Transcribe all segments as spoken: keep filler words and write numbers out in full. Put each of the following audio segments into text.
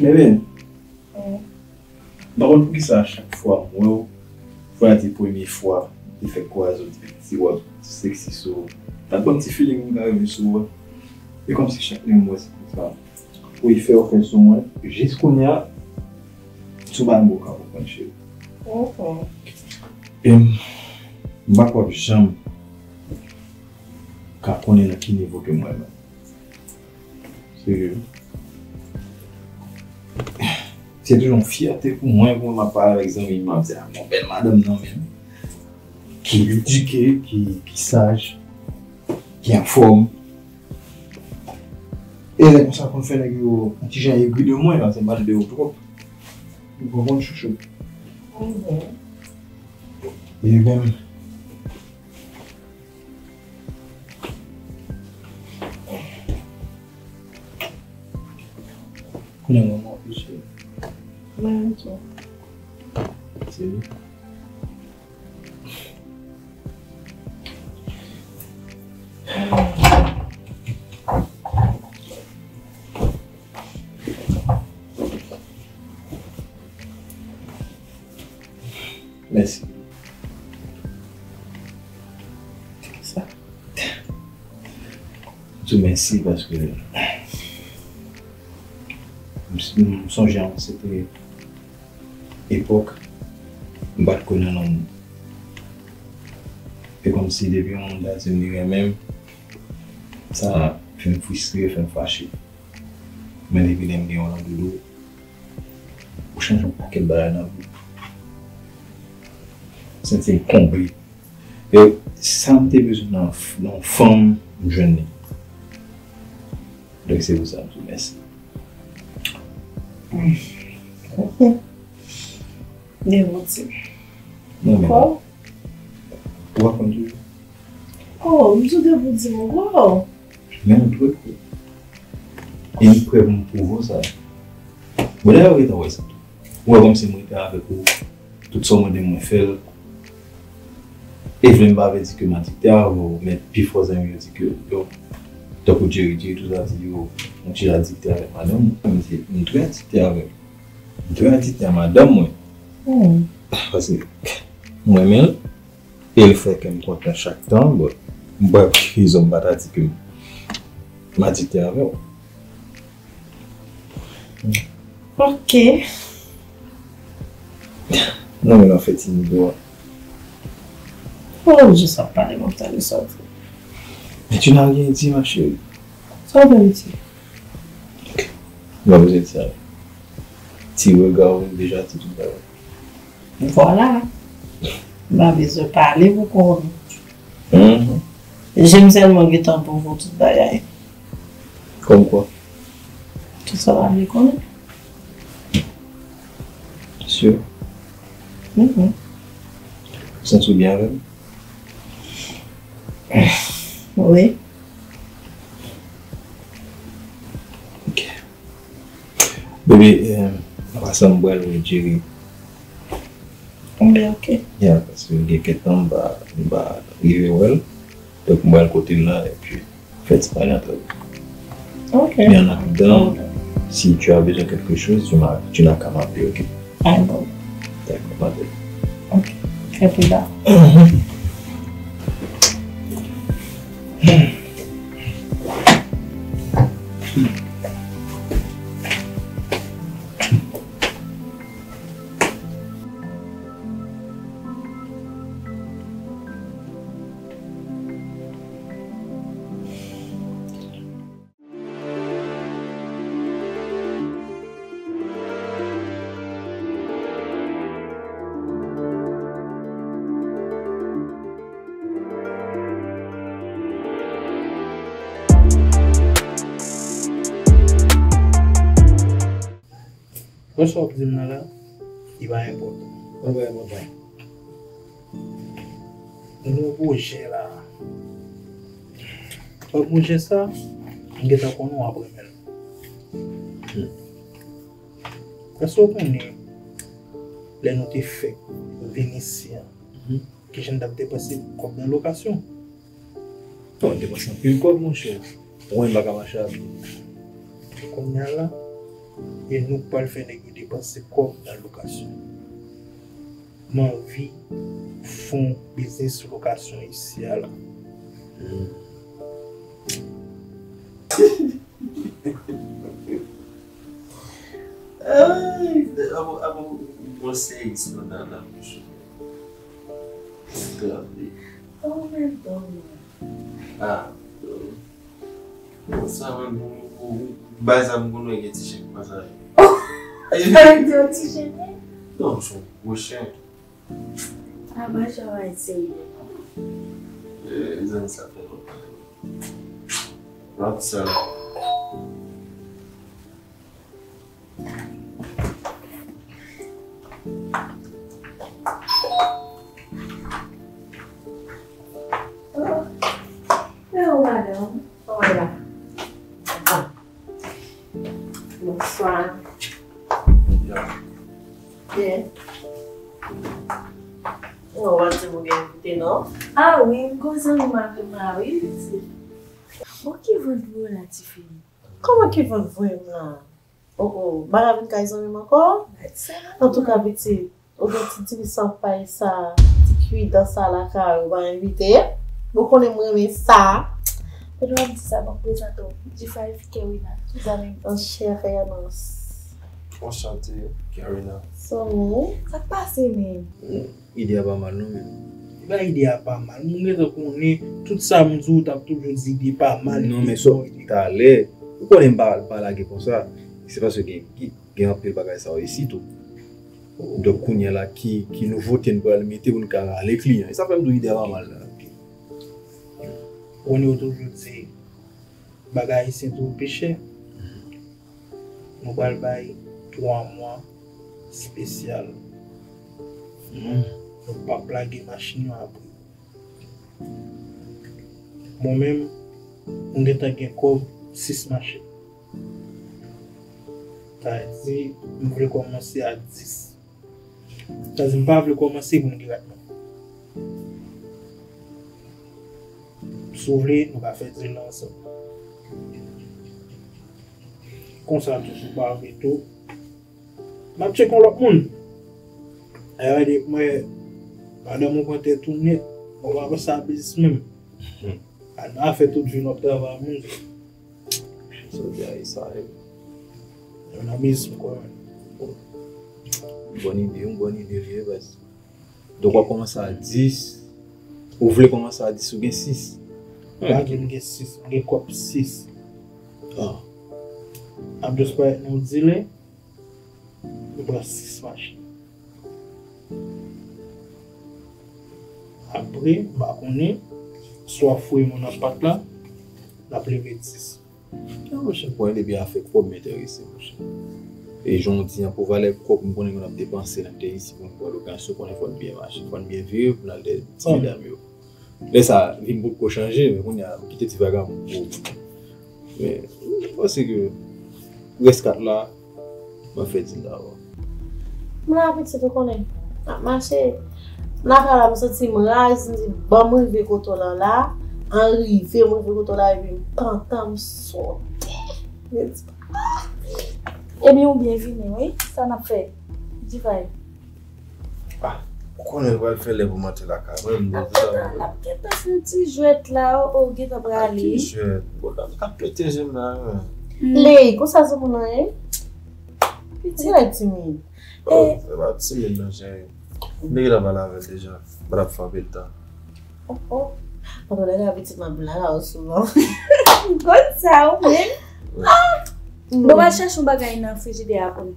Bebe, m pa konn poukisa chak fwa m wè w, fwa a te premye fwa m te fèk kwaze w, te fè ti wòb seksi sou ou. Sa t ban m ti feeling m ka rive sou ou a. E kòmsi chak lè m wè se konsa. Ou fè w fè sou mwen, jis kounye a, sou bagay m poko ka konprann, cheri. E m, m pa kwè w ap janm ka konnen nan ki nivo ke m wè menm. Se, se toujou yon fyète pou mwen, pou mwen m ap pale avèk zanmi m, m ap di, "Ah, yon bèl madanm nan menm, ki edike, ki, ki saj, ki anfòm." E lè konsa konn fè nèg yo yon ti jan egri de mwen, paske m pale de ou twòp. Ou konprann, chouchou? E menm, kounye a mwen, mwen ap pise. Mwen menm tou. Se li. Mèsi. Sa. M di w mèsi paske m, m sonje an, se te epòk m pa t kwè nan lanmou. E kòmsi depi yon moun ta di m li renmen m, sa fè m fristre, fè m fache. Men depi lè m gen yon lanmou, ou chanje yon pakèt bagay nan vi w. Santi m konble. E sa m te bezwen nan, nan yon fanm, m jwenn li. Donk, se pou sa m di w mèsi. Gen manti. Non, men ou pa konn toujou. Oh, m sou te pou di m ankò. Men m dwe kwè. E m prè pou m pwouve w sa. Bon, dayè, ou gentan wè sa tou. Ou wè kòmsi m rete avèk ou. Tout sa w mande m, mwen fè l. Evelyn pa vle di ke m adikte avè w, men pifò zanmi yo di ke yo, tankou Jerry, Jerry toujou ap di yo, yon ti adikte avèk madanm. Mwen, m di, m trè adikte avè l. M trè adikte a madanm mwen. Paske m renmen l, e l fè kè m kontan chak tan, but m pa gen rezon m pa ta di ke m adikte avè w. Ok. Non, men nan fè ti nivo a. Oh, jis ap pale, m ap tande sa w di. Men tu n'as rien dit, ma chérie. Sa w vle m di? Ok. M pa bezwen di sa. Ti rega w deja di tout bagay. Vwala. M pa bezwen pale pou konnen. Mhm. Je m sèlman gentan pwouve w tout bagay. Kòm kwa? Tout sa w pa vle konnen. Sure? Mhm. Ou santi w byen avè m? Wi. Ok. Bebe, eh, anpasan m pral wè Jerry. Bon, ben, ok. Ya, paske gen kèk tan m pa, m pa rive wè l. Donk, m pral kote l la, epi fè ti pale antre nou. Ok. Mais en attendant, si tu as besoin de quelque chose, tu m'as, tu n'as qu'à m'appeler, ok? Ay, bon. D'accord, ma belle. Ok. Très bien. Wè sa w ap di m nan la, li pa enpòtan. Li pa enpòtan. M gen yon pwojè la. Wè pwojè sa, m gentan konnen w ap renmen l. Hmm. Èske w konnen lè nou te fèk vin isi a, mhm, kijan n t ap depanse kòb nan lokasyon? Bon, n depanse anpil kòb, monchè. Mwen, m pa ka mache a pye. Kounye a la, E nou k pral fè nèg yo depanse kòb nan lokasyon. M anvi fè yon biznis lokasyon isi a la. Ay, avan, avan, bon, seri sou nan, nan bouch ou. Trap li. Oh, men bon. Ah, bon, sa, men, bon, bon, bay sa, m konnen gen ti chen kòman sa. Sa vle di yon ti chen, wi? Non, se yon gwo chen. Ah, bay travay serye. Eh, zanmi, sa fè lontan. Rap sa. Oh, hello, madam. Kòman w ye? Ah. Bonswa. Ya. Byen. Non, w ap di m ou gen envite, non? Ah wi, m gon zanmi m avè m la, wi, pitit. Bon, ki vant voye w la, ti fi? Kòman ki vant voye m la? Oh, oh, bagay vin kay zanmi m ankò? Antouka, pitit, ou gen ti divis an pay sa, ti kuidan sa lakay ou pa envite. Ou konnen m renmen sa. Pandan w ap di sa, ban m prezante w. G five Kerina, zanmi m. Anchè Fernans. Anchante, Kerina. Zanmi. Sa k pase, menm? Ide a pa mal non, men. Ba ide a pa mal. Moun gentan konnen tout sa m di w t ap toujou di ide pa mal. Non, men sa w di talè, ou konnen m pa, pa lage konsa. Se paske gen, gen, gen anpil bagay sa yo isi tou. Donk, kounye a la, ki, ki nouvote n pral mete pou n ka rale kliyan? E sa fè m di w ide a pa mal la. Ou konnen yo toujou di, bagay ayisyen twò pi chè. Nou pral bay twa mwa espesyal. Nou p ap lage machin yo apre. Mwen menm, m gentan gen kòb sis machin. Sa vle di, m vle kòmanse a dis. Sa di m pa vle kòmanse pou m gen rat non. Si w vle, nou ka fè dil la ansanm. Konsa tou, si w pa vle tou, m ap tcheke yon lòt moun. Aywa, de mwen, madanm ou pran tèt ou nèt, mwen pa panse a biznis menm. A nou a fè tout vi nou ap travay a moun. Sa w di a, e sa, e. Yon nan biznis m kwè, men. Bòn ide, yon bòn ide li ye, baz. Donk, w ap kòmanse a dis. Ou vle kòmanse a dis, ou gen sis. M pa di m gen sis, m gen kòb sis. Ah. M ap just parèt nan yon dilè, m pran sis machin. Apre, m pa konnen, si w ap foure moun nan pat la, n ap leve dis. Non, monchè, mwen depi afè kòb m enterese, monchè. E jan w di an, pou valè kòb m konnen moun ap depanse nan peyi isi pou n pran lokasyon, konnen fò n byen mache, fò n byen vire pou n al dèyè ti medam yo. Lè sa, vi m potko chanje, men kounye a, m kite ti vagabon pou. Men, m panse ke rès kat la, mwen fè dil la, bon. M la pitit ou konnen. M ap mache. M lakay la, m santi m raz, m di, ban m rive kote w lan la. An rive, m rive kote w la, epi m pantan, m sote. M di, ah! Ebyen, ou byen vini, wi. Sa n ap fè? Divay. Ah, ou konnen l pral fè lè pou m antre lakay mwen, m di sa. N ap gentan fè yon ti jwèt la, o, o, gentan prale. Ki jwèt? Bon, m t ap pete je m la, wi. Ley, konsa se moun nan ye? Pitit. Ti nèg timid. Oh, e, se pa timid non, cheri. M te gentan pale avè l deja. Mwen ap fè anpil tan. Oh, oh. Antouka, pitit m ap vin lakay ou souvan. M konn sa, ou menm. Ah! Bon, m al chèche yon bagay nan frijidè a pou nou.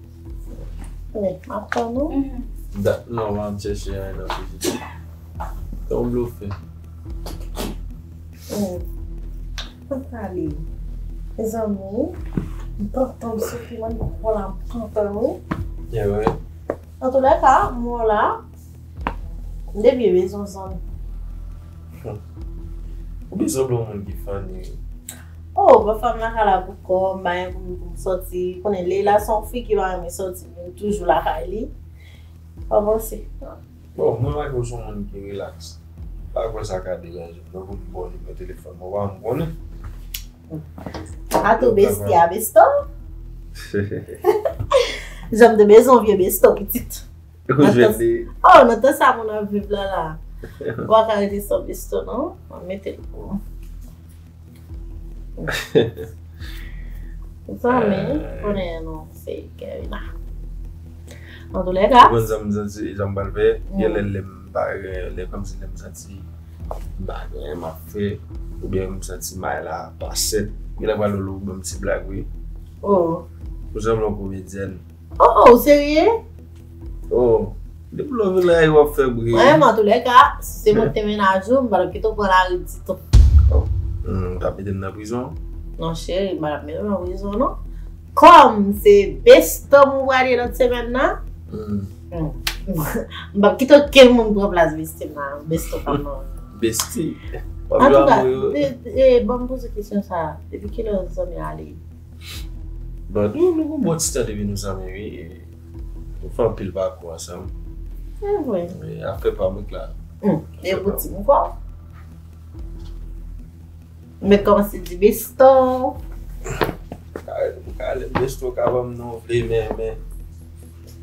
Men, m ap tann ou. Mhm. Dat non, m ap chèche anyen nan frijidè. Tan w blofe. Oh. Mwen prale. Mezanmi, m pantan m soti, mwen di, voilà, m pantan, wi. Yeah, right. Antoulèka, m wè w la, m te byen bezwen w, zanmi. Ou bezwen pou yon moun ki funny, wi. Oh, bon, fanm lakay la pou kò, m pa gen pou m, pou m sòti. Konnen Leila se yon fi ki pa renmen sòti, men toujou lakay li. Pa panse. Bon, mwen remake w se yon moun ki relax. Pa kwè sa ka deranje m. Donk, ou di bon nimewo telefòn mwen, ou pa m konnen. Ato besti a besto? Jan m te bezwen yon vye besto pitit. Ou jwenn li. Oh, nan tan sa moun ap viv la la. Ou pa ka rete san besto non. Mwen mete l pou ou. Zanmi, konnen nou se Kevina. Antoulèka. Ou konn jan m santi, jan m pral fè, gen lè lè m pa gen, lè kòmsi lè m santi m pa gen anyen m ap fè, oubyen m santi may la pa sèt, gen lè pral lolo ban m ti blag wi. Oh. Ou sanble yon komedyèn. Oh, oh, ou serye? Oh, depi lè w vin la, w ap fè bri. Mwen menm, antoulèka, si se mwen ki te mennaj ou, m pa t ap kite w pran lari ditou. Oh, hmm, w t ap mete m nan prizon? Non, cheri, m pa t ap mete w nan prizon, non. Kòm se besto m ou prale lòt semèn nan, hmm. Hmm. M p ap kite okenn moun pran plas besti m nan, besto pa m nan. Besti? W ap jwe a mwen yo? Antouka, ban m poze kesyon sa a, depi kilè zanmi ale? But nou, nou gon bon ti tan depi nou zanmi wi. Nou fè anpil pakou ansanm. Se vre. Wi, afè pa m wi Clara. Hum, e pou ti m kwa. Mwen kòmanse di besto. Ka rele m besto, ka ban m non w vle men, men,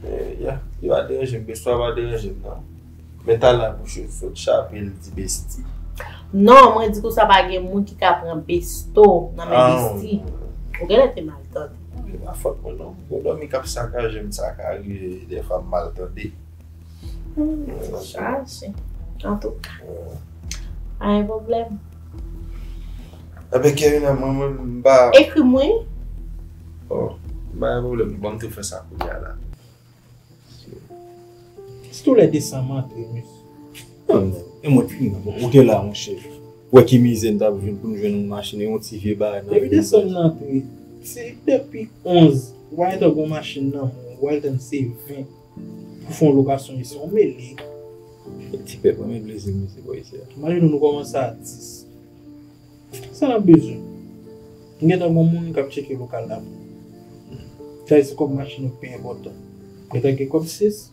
men, yeah, li pa deranje m, besto a pa deranje m non. Men ta la bouch ou sot chape l di besti. Non, mwen di konsa pa gen moun ki ka pran besto nan men besti. Ou genlè te mal tande. E pa fòt mwen non. Gon dòmi k ap sakaje m sa ka rive dèfwa m mal tande. Chache. Antouka. Pa gen pwoblèm. Ebyen Kevina, mwen, mwen, m pa. Ekri m wi. Oh, m pa gen pwoblèm. Ban m tou fè sa kounye a la. Kisa w lè desanm antre, mesye? Non, men, e mwen ki nan bon, ou te la, monchè. Ou wè ki mizè n t ap jwenn pou n jwenn yon machin e yon ti vye bagay nan. Depi desanm nan antre, se depi onz, ou pa gentan gon machin nan men w, ou pral tann se ven pou fè yon lokasyon isi, ou mele. Ti pèp, mwen men plezi m, mesye, bò isi a. Imajine w, nou kòmanse a dis. Sa n ap bezwen? M gentan gon moun k ap tcheke lokal la pou mwen. Sa vle di se kòb machin yo ki pi enpòtan. M gentan gen kòb sis.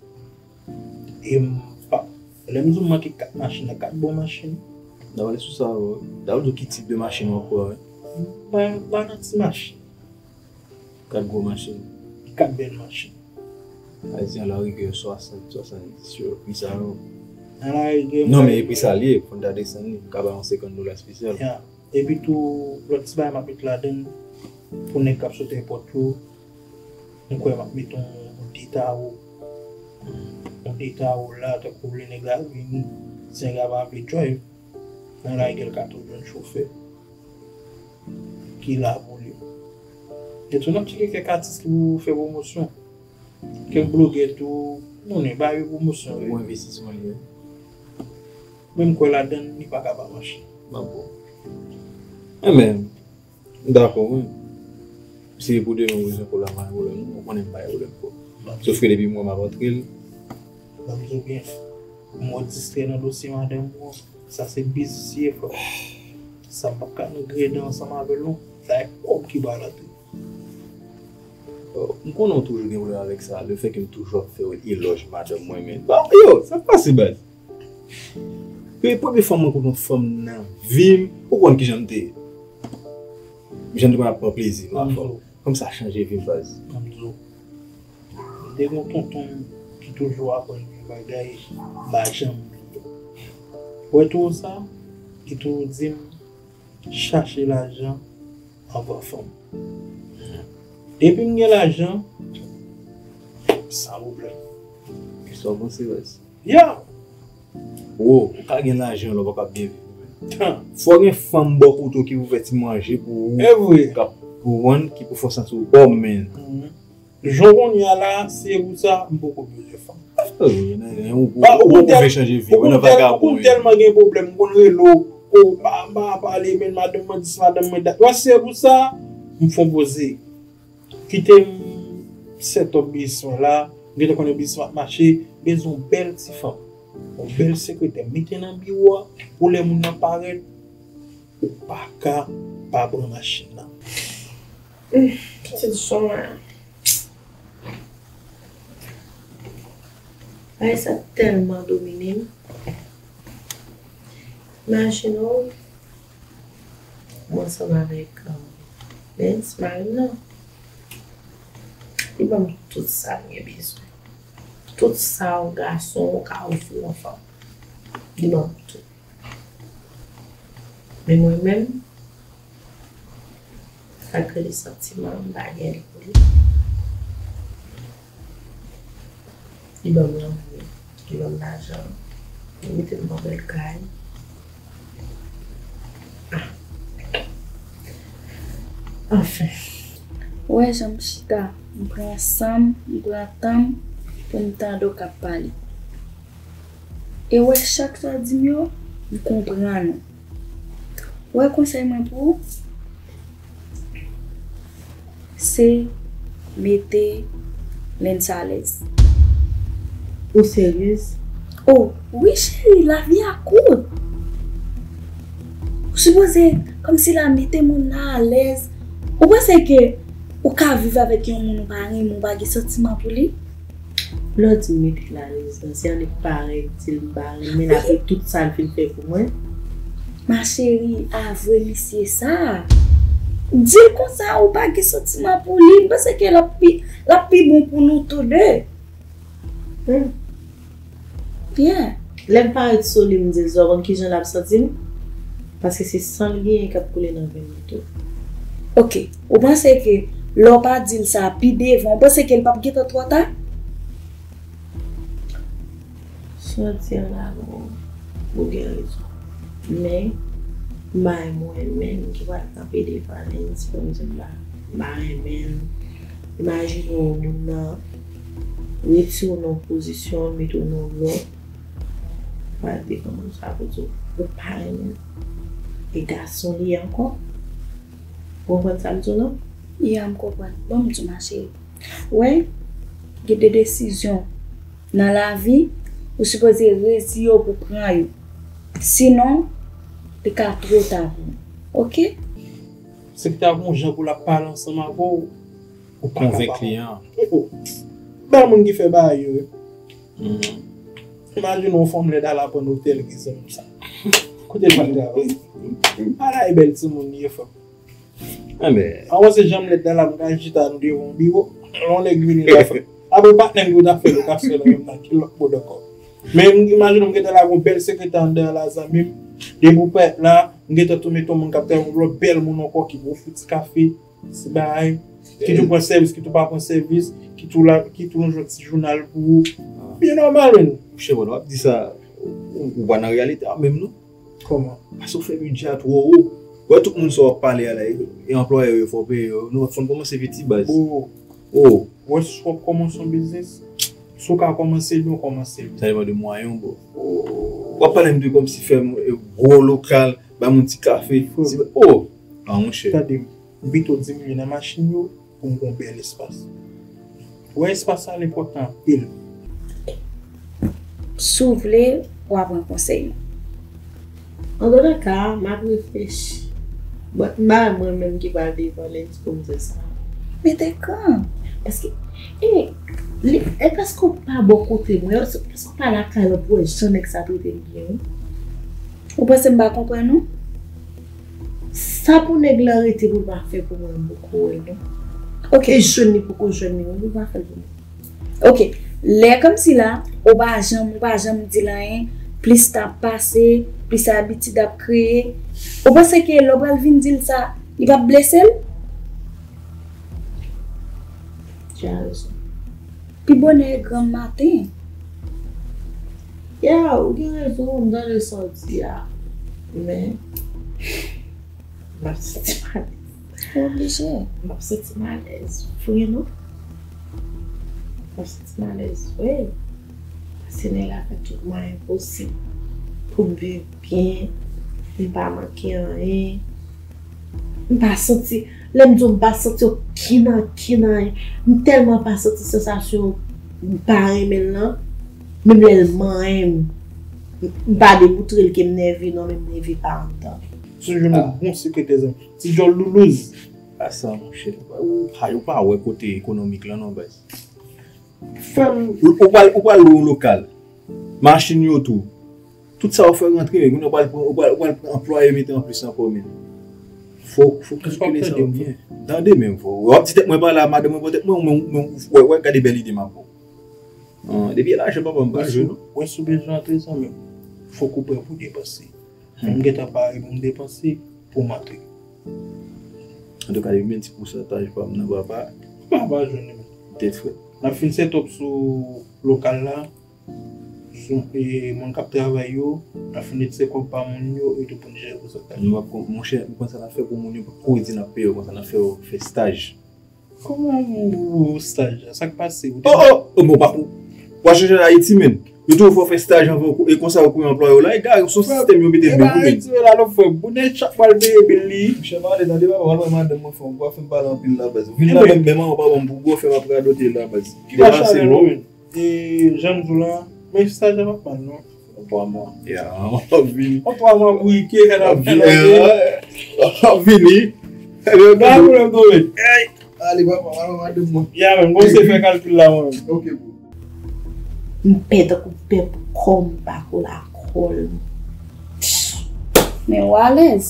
E m pa. Lè m di w m manke kat machin nan, kat bon machin. N a pale sou sa, w a di w ki tip de machin w ap pran, wi. M pa, m pa nan ti machin. Kat gwo machin. Kat bèl machin. Ayisyen alarigè swasant, swasanndis yo, pri sa yo. Alarigè. Non, men e pri sa l ye, fò n ta desann li, m ka ba yon senkant dola espesyal. Ya. Epi tou, lòt ti bagay m ap met ladann, pou nèg k ap sot èpòt yo, m kwè m ap met yon, yon de tawo. Yon de tawo la, tankou lè nèg la vini, si nèg la pa vle drive, nan alarigè l ka toujou jwenn chofè ki la pou li. E tou n ap tcheke kèk atis ki pou fè pwomosyon. Kèk blogè tou, konnen, ba yo pwomosyon wi. Bon envestisman li ye. Men m kwè ladann, li pa ka pa mache. M ap bon. Enben, m dakò wi. Si se pou demen w bezwen kò la, m pa gen pwoblèm non, ou konnen m pa gen pwoblèm kò. Sof ke depi m wè m ap antre l. Ban m di w byen, m wè w distrè nan dosye madanm ou an. Sa se biznis li ye, frè m. Sa m p ap ka nan gredan ansanm avè l non. Sa e kòb ki ba l antre. Oh, m konnen w toujou gen pwoblèm avèk sa, lefètke m toujou ap fè w elòj madanm mwen, men. Ba, yo, sa k pase, baz? Yo, e premye fwa mwen konnen yon fanm nan vi m, ou konn kijan m te ye. Jan m te konn ap pran plezi nou avè w. Kòm sa chanje vi m, baz. Ban m di w. M te gen yon tonton m ki toujou aprann m yon bagay, m pa janm bliye. Ou wè towo sa? Li toujou di m, chache lajan anvan fanm. Depi m gen lajan, m san pwoblèm. Kisa w panse, baz? Ya! Wo, ou ka gen lajan la, ou pa ka byen viv. Fò gen fanm bò kote w ki pou fè ti manje pou ou, k ap pou vann, ki pou fè w santi w òm, men. Jan w konnen a la, si se pou sa, m poko bezwen fanm. Ou, ou, ou vle chanje vi, ou nan vagabon. Ou konn tèlman gen pwoblèm, m konn rele w, ou pa, pa pale, men madanm mwen dis, madanm mwen dat. Wè, si se pou sa, m fè w poze. Kite m set up biznis mwen la, m gentan konnen biznis mwen ap mache, m bezwen yon bèl ti fanm, yon bèl sekretè, mete nan biwo a, pou lè moun nan parèt, ou pa ka pa pran machin nan. Hum, pitit son an. Bagay sa tèlman domine m. Imajine w, mwen ansanm avèk, um, Lens, mari m nan. Li ban m tout sa m gen bezwen. Tout sa yon gason ou ka ofri yon fanm. Li ban m tout. Men mwen menm, sa k rele santiman, m pa gen l pou li. Li ban m lanmou, li ban m lajan, li mete m nan bèl kay. Ah. Anfen. Ou wè jan m chita, m pran san m, m pran tan m pou m tande w k ap pale. E w wè chak sa w di m yo, m konprann ou. Ou wè konsèy mwen pou ou? Se mete Lens alèz. Ou seryez? Oh, wi cheri, lavi a kout. Ou sipoze, kòmsi la, mete moun nan alèz. Ou panse ke ou ka viv avèk yon moun ou pa renmen, ou pa gen santiman pou li? Lè w di m mete l alèz lan, se annik parèy di l m pa renmen l apre tout sa l fin fè pou mwen? Ma chérie, avwe misye sa. Di l konsa ou pa gen santiman pou li. M panse ke l ap pi, l ap pi bon pou nou tou de. Hmm. Yeah. Lè m parèt sou li, m di l, sa w konn kijan l ap santi l? Paske se san l genyen k ap koule nan venn li tou. Ok. Ou panse ke lè w pa di l sa pi devan, ou panse ke l p ap gentan twò ta? Sa w di an la, bon, ou gen rezon. Men, m pa renmen w, men m ki pral kanpe devan Lens pou m di w la, m pa renmen l. Imajine w, moun nan retire w nan yon pozisyon, mete w nan yon lòt, pral devan moun sa pou di w ou pa renmen l. E gason li ye ankò. Ou konprann sa m di w lan? Ya, m konprann. Bon, m di w, ma chérie. Wè, gen de desizyon nan lavi, ou sipoze reziye w pou pran yo. Sinon, li ka twò ta pou ou. Ok? Se ki ta gon jan pou l ap pale ansanm avè w, ou pa konvenk li an. Oh, oh. Ba moun ki fè bagay yo, wi. Imajine yon fanm lèd al aprann otèl ki se menm sa. Kote l pral travay? Ala e bèl timoun li ye, fanm. Anben. Avan se janm lèd la, m ka chita nou devan yon biwo. Yon nèg vini la fè. Apre patnè m ki w t ap fè lokasyon nan menm nan ki lòt bò ankò. Men m imajine m gentan la gon bèl sekretè anndan la zanmi m. Depi w parèt la, m gentan tou mete yon moun k ap travay, yon lòt bèl moun ankò ki pou fouti kafe, ti bagay, ki tou pran sèvis, ki tou pa pran sèvis, ki tou la, ki tou lonje yon ti jounal pou ou. Byen nòmal, wi. Monchè, w ap di sa, ou, ou pa nan reyalite a menm, non. Kòman? Paske w fè bidjè a twò wo. Ou wè tout moun sa w ap pale a la, e, e anplwayè yo fò peye yo. Nou fò n kòmanse pi ti baz. Oh. Oh. Ou wè si w ap kòmanse yon biznis, si w ka kòmanse l byen, w kòmanse l byen. Sa depann de mwayen w, bro. Oh. W ap pale m de kòmsi fè m, e, gwo lokal, ba moun ti kafe. Ti, oh! Ah, monchè. Tande m. M pito diminye nan machin yo pou m gon bèl espas. Ou wè espas sa l enpòtan anpil. Si w vle, w a pran konsèy mwen. An tou ka, m ap reflechi. But m pa mwen menm ki pral devan Lens pou m di sa. Mete kan? Paske, e, li, e paske w pa bò kote mwen, paske w pa lakay mwen pou w wè jan nèg sa trete m byen, wi. Ou panse m pa konprann ou? Sa pou nèg la rete pou l pa fè pou mwen, m poko wè l non. Ok. E jwenn li poko jwenn li, mwen pou l pa fè l pou mwen. Ok. Lè kòmsi la, ou pa janm, ou pa janm di l anyen, plis tan ap pase, plis abitid ap kreye. Ou panse ke lè w pral vin di l sa, li p ap blese l? Tu as raison. Pi bonè e granm maten. Ya, ou gen rezon, m tande sa w di a. Men, m ap santi m alèz. Ou oblije. M ap santi m alèz vre, non. M ap santi m alèz vre. Paske nèg la fè tout mwayen posib pou m viv byen, m pa manke anyen. M pa santi, lè m di w m pa santi okenn, okenn anyen, m tèlman pa santi sansasyon m pa renmen l lan, menm lè l manyen m, m pa demoutre l ke m nève non, men m nève pa anndan. Si w jwenn yon bon sekretè zanmi, ti djòl loulouz. Asa, monchè, ou pa, ou pa wè kote ekonomik lan non, baz. Frè m. Ou, ou pral, ou pral lwe yon lokal. Machin yo tou. Tout sa w fè rantre, men kounye a w pral pran, w pral, w pral pran anplwaye mete anplis ankò, men. Fòk, fòk kalkile sa byen. Tande menm, fò. W ap di tèt mwen pa la, madanm mwen pran tèt mwen, men, men, wè, wè, gade bèl ide m ap ba w. Ah, depi e lajan papa m pa jwe, non. Wè, si w bezwen antre, zanmi m, fòk ou prè pou depanse. Fò m gentan pare pou m depanse, pou m antre. Antouka, depi m gen ti pousantaj pa m nan, papa. Papa pa jwenn li menm. Tèt frèt. N ap fin set up sou lokal la. Sou, e, moun k ap travay yo, n ap fin retire kòb pa moun yo, epi pou n jere pousantaj. Nou ap kon-, monchè, ou konn sa n ap fè pou moun yo, pa kouri di n ap peye yo, konsa n ap fè yo fè staj. Kòman pou staj la? Sa k pase? Ou te... Oh, oh, oh, bon, pa pou. W a chanje Ayiti, menn. Yo toujou fè w fè staj anvan, e konsa yo kouri anplwaye w la. E gade, se yon sistèm yo mete l menm, menn. Ayiti, la, lòt fwa, bonè chak pral peye bil li. Monchè, pale, tande, papa, pale, madanm mwen fè w, w ap fè m pale anpil la, baz. Vin la, men, men, maman, papa, m pou gwo fè m ap radote la, baz. Ki pa chanel, non, menn. E, jan m di w la, men staj la p ap mal, non. Yon twa mwa. Ya, w ap vini. Yon twa mwa bourike, gade w ap vini. W ap vini. Pa pwoblèm, tonbe. Ale, papa, papa, papa, de mwen. Ya, men, bon, se fè kalkil la, mwen. Ok, bro. M pè tankou pèp kò m pa kola kò l. Men w alèz.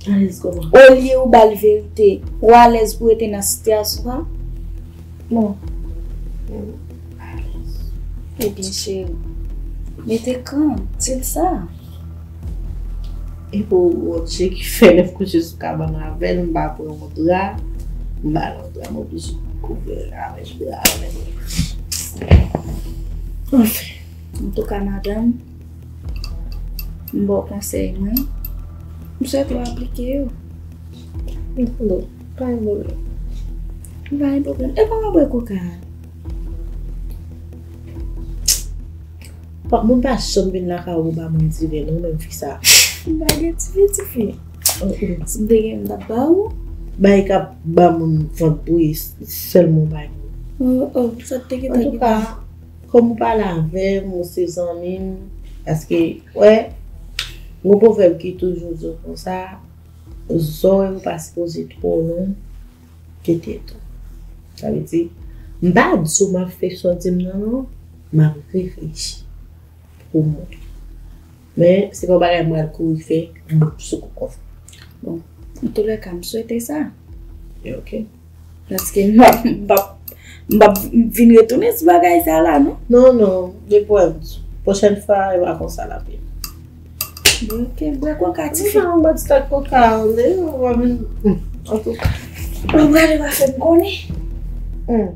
Alèz kòman? Olye ou ba l verite, ou alèz pou rete nan sitiyasyon sa? Bon. Ebyen, cheri, mete kran, di l sa. E pou Wòdje ki fè lè m kouche sou kabann avè l, m pa pran yon dra, m ba l yon dra, m oblije kouvri l avèk dra avè l. Anfen, antouka, madanm, m ba w konsèy mwen, m swete w aplike yo. Bon, pa gen pwoblèm. Pa gen pwoblèm. E kòman bwè koka a? Bon, moun pa janm vin lakay ou pou ba moun diven, non, menm fi sa. M pa gen diven, tifi. Si m te gen, m t ap ba ou. Bagay k ap ba moun vant bouyi, sèlman w pa gen. Oh, oh, sa te gentan gen. Antouka, kòm ou pale avè m, ou se zanmi m, paske, wè, gon pwovèb ki toujou di w konsa, zòrèy ou pa sipoze twò lon ke tèt ou. Sa vle di, m pa di w m ap fè sa w di m nan, non, m ap reflechi pou mwen. Men, se pa yon bagay m pral kouri fè, m sou kou kòf. Bon, antoulèka, m swete sa. Ok. Paske m p ap, m p ap, m p ap vin retounen sou bagay sa la, non. Non, non, de pwen. Pwochèn fwa, e pa konsa l ap ye. Bon, ok, bwè koka, tifi. Non, non, bwè ti tèt koka, ou vin, antouka. Bon, prale, pa fè m konnen. Hmm.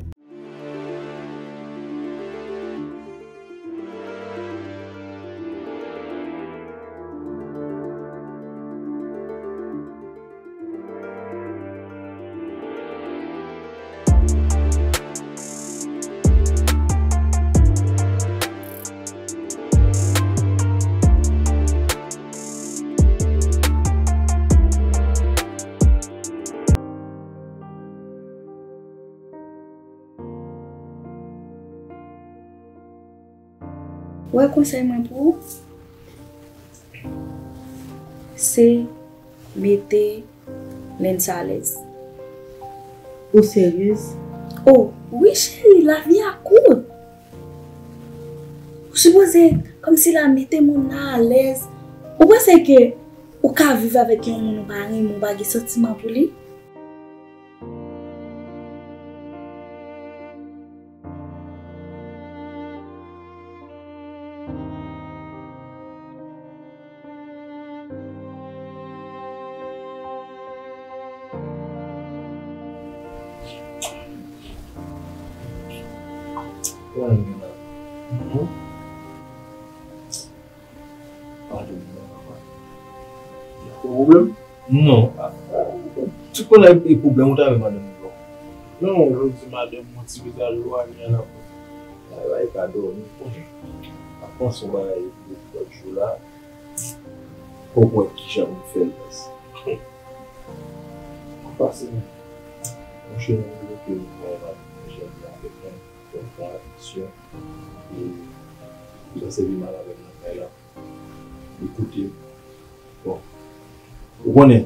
Wè konsèy mwen pou ou, se mete Lens alèz. Ou seryez? Oh, wi cheri, lavi a kout. Ou sipoze, kòmsi la, mete moun nan alèz. Ou panse ke ou ka viv avèk yon moun ou pa renmen, ou pa gen santiman pou li? Pardon, papa. Gen pwoblèm? Non. Tout moun gen pwoblèm, ou ta wè madanm ou. Non, jodi madanm mwen ti pita lwa gen la. Ay, ay, pa dòmi. Ap panse yon bagay pou lòt jou la. Fòk wè kijan pou fè l pase. Pase, monchè, mwen vle ke nou fè madanm mwen jèn la avèk mwen, fè yon fè aksyon. E, ou ta sèvi mal avè m nan kay la. Li koute m. Bon. Ou konnen,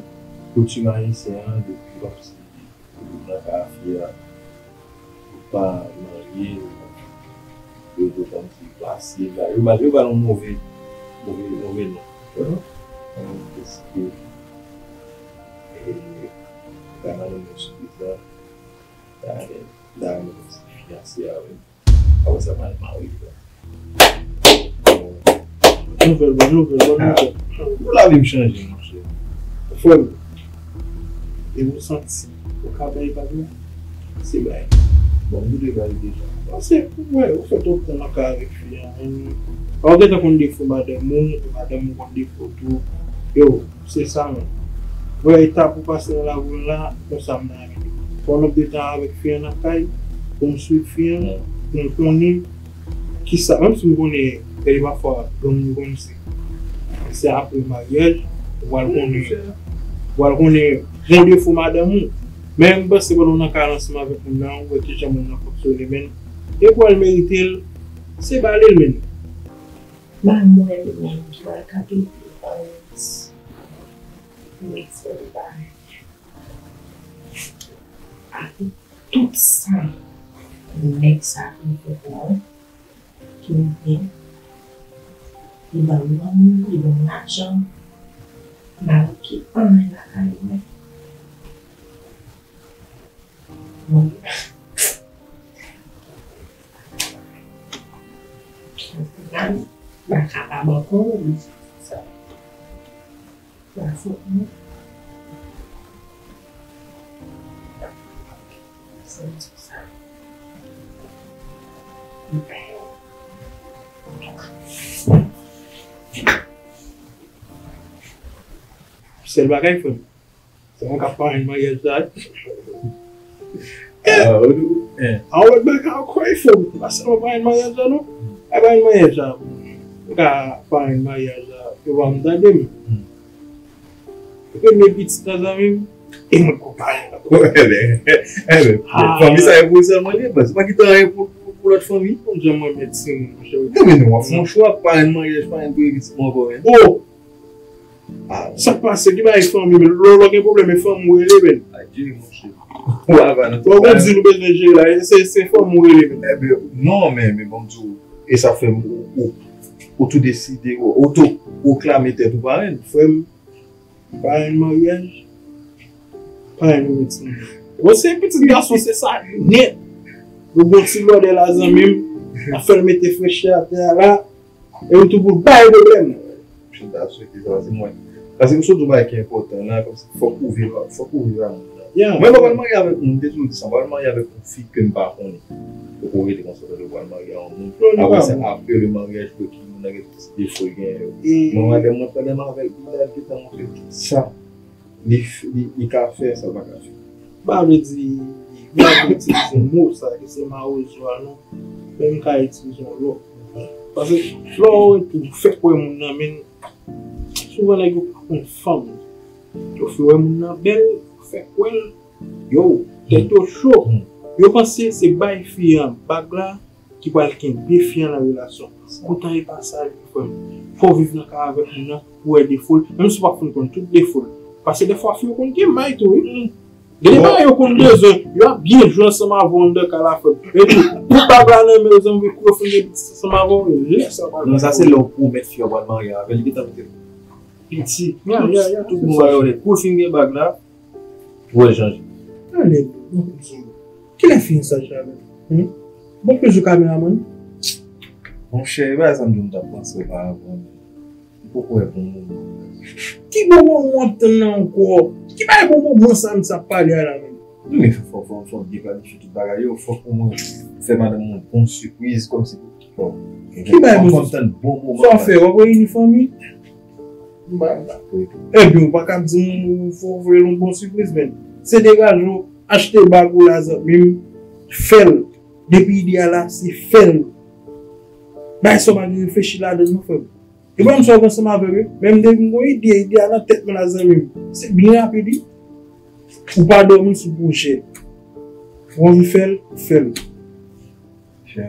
koutim ayisyen an, depi w ap sèvi moun nan kafye a, ou pa marye, yo tou kòmsi pase la. Yo ba, yo ba l yon move, move, move non. Ou konprann? Alò, èske E, ta nan yon sipriz la, ta, ta nan yon fiyanse avè m. Apre sa, m al marye la. Nouvèl, bon nouvèl, bon nouvèl. Pou lavi m chanje, monchè. Frè m, e ou santi ou ka bay bagay? Se bay. Bon, m te bay deja. Paske, wè, ou fè twòp tan nan kay avèk fi an, menm. Ou gentan konn defo madanm ou, e madanm ou konn defo tou. Yo, se sa menm. Wè, etap ou pase nan lavi w la, konsa m nan men. Fò n ap de tan avèk fi an nan kay, pou m swiv fi an, pou m konnen kisa, menm si m konnen, gen de pafwa, granmoun yo konn se, se apre maryaj, ou pral konnen, ou pral konnen bon defo madanm ou. Men m panse pandan w nan kay la ansanm avèk moun nan, ou wè kijan moun nan fonksyone, men, depi w al merite l, se ba li l, men. Ba mwen menm, ba l kapite, ba l, men se ba. Ak tout sa nèg sa te fè pou mwen, ki m gen, li ban m lanmou, li ban m lajan, m pa manke anyen lakay li menm. Mwen, m pa kapab ankò, wi. Sa. Sa fòt mwen. Sa m di sa. Sèl bagay, frè m, se mwen k ap parenn maryaj sa. Ah, ou di, eh. A, ou wè bagay ankò, frè m. Pa sèlman parenn maryaj la, non. Ay, parenn maryaj la. Ou ka parenn maryaj la. Yo pa m tande m. Hmm. Premye pitit la, zanmi m, e mwen k ap parenn ankò. Enben, enben, fanmi sa e pou ou sèlman li ye, baz. Ou pa kite anyen pou, pou, pou lòt fanmi. Konn jan mwen mèt timoun, monchè. Non, men non, w ap fè yon chwa, parenn maryaj, parenn premye pitit mwen ankò, men. Oh! Ah, sa k pase? Ki bagay fanmi, men lè w gen pwoblèm, e fanmi w rele, men. Adye, monchè. Ou ava nan tout bagay. Ou di nou bezwen jere la, se, se fanmi w rele, men. Enben, non, men, men bon, m di w, e sa fè m, ou, ou, ou tou deside, ou, ou tou pwoklame tèt ou parenn. Frè m, parenn maryaj, parenn premye timoun. Bon, se pitit gason, se sa nèt. Nou gon ti lòdè la, zanmi m, n ap fè l mete frechè atè a la. E ou tou pou bay pwoblèm. Pi ta swete sa, se mwen. Paske m sot yon bagay ki enpòtan la, kòmsi fòk ou viv, fòk ou viv a moun nan. Yeah. Mwen, m pa pral marye avèk moun, m te toujou di sa, m pa pral marye avèk yon fi ke m pa konnen. Ou ko rete konsa, ou pral marye a yon moun. Non, li pa bon. Apre sa, apre le mariage, pou ki moun nan gen tout ti defo l genyen yo. Mwen, madanm mwen, pwoblèm avè l, li gentan montre tout sa. Li, li, li ka fè sa l pa ka fè. M pa vle di, m pa vle itilize mo sa ki se mawozo a non, men m ka itilize yon lòt mo. Paske lè w wè tou, ou fèk wè moun nan, men souvan nèg yo pa konn fanm. Yo fin wè moun nan bèl, yo fèk wè l, yo, tèt yo cho. Yo panse se bay fi an bag la, ki pral kenbe fi an nan relasyon. Poutan e pa sa l ye, frè m. Fò w viv nan kay avèk moun nan, pou w wè defo l, menm si w p ap fin konn tout defo l. Paske dèfwa fi yo konn gen may tou, wi. Gen de bagay yo konn bezwen, yo ap byen jwe ansanm avè w anndan kay la, frè m. Epi, pou bag la nan men yo, zanmi, pou yo fin gen pitit ansanm avè w, lè sa pral. Non, sa se lè w pwomèt fi an w pral marye avè l, li gentan mete piti, tout bon bagay yo nèt. Pou l fin gen bag la, Wè, Janji. Anlè, bon, kilè fiyansaj la menm? Hmm? Bon, plis ou kameramann? Monchè, e bagay sa m di w m t ap panse oparavan. M poko wè bon moman. Ki bon moman w ap tann nan ankò? Ki bagay bon moman sa m t ap pale a la menm? Wi, men fò, fò, fò, fò byen planifye tout bagay yo. Fòk omwen fè madanm mwen bon sipriz, kòmsi pou, bon, ki bagay bon sipriz? Fò m tann bon moman. Sa w fè, w ap reyini fanmi? M pa, m pa. Ebyen, ou pa ka ap di m ou fò voye l yon bon sipriz, men. Se degaje w, achte bag ou la, zanmi m, fè l. Depi ide a la, se fè l. Bagay sa w pa gen reflechi ladan l, non, frè m. E pa m sa w gen ansanm avè m, men m depi m gon ide, ide a nan tèt mwen la, zanmi m. Se byen rapid, wi. Ou pa dòmi sou pwojè. Ou anvi fè l, fè l. Chè,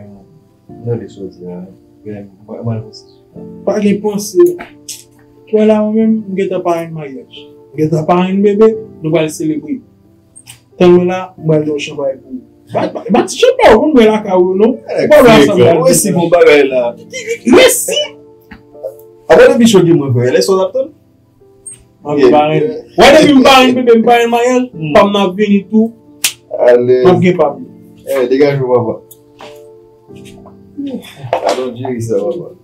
m tande sa w di a, men m pa, m pa panse sou sa. Pa gen panse. Wè la, mwen menm, m gentan parenn maryaj. M gentan parenn bebe, nou pral selebre. Tann mwen la, m pral gen yon chanpay pou ou. Ba, ba, ba ti chanpay ou konn bwè lakay ou, non? Ou pa wè ansanm la. Resi bon bagay la. Resi! Apa depi cho gen mwen, frè, lè sa w t ap tann? Ok. M pa renmen. Wè, depi m pa renmen bebe, m pa renmen maryaj, pa m nan vini tou. Alèz. M ap gen pa m. Eh, degaje w, papa. Alon jere sa, papa.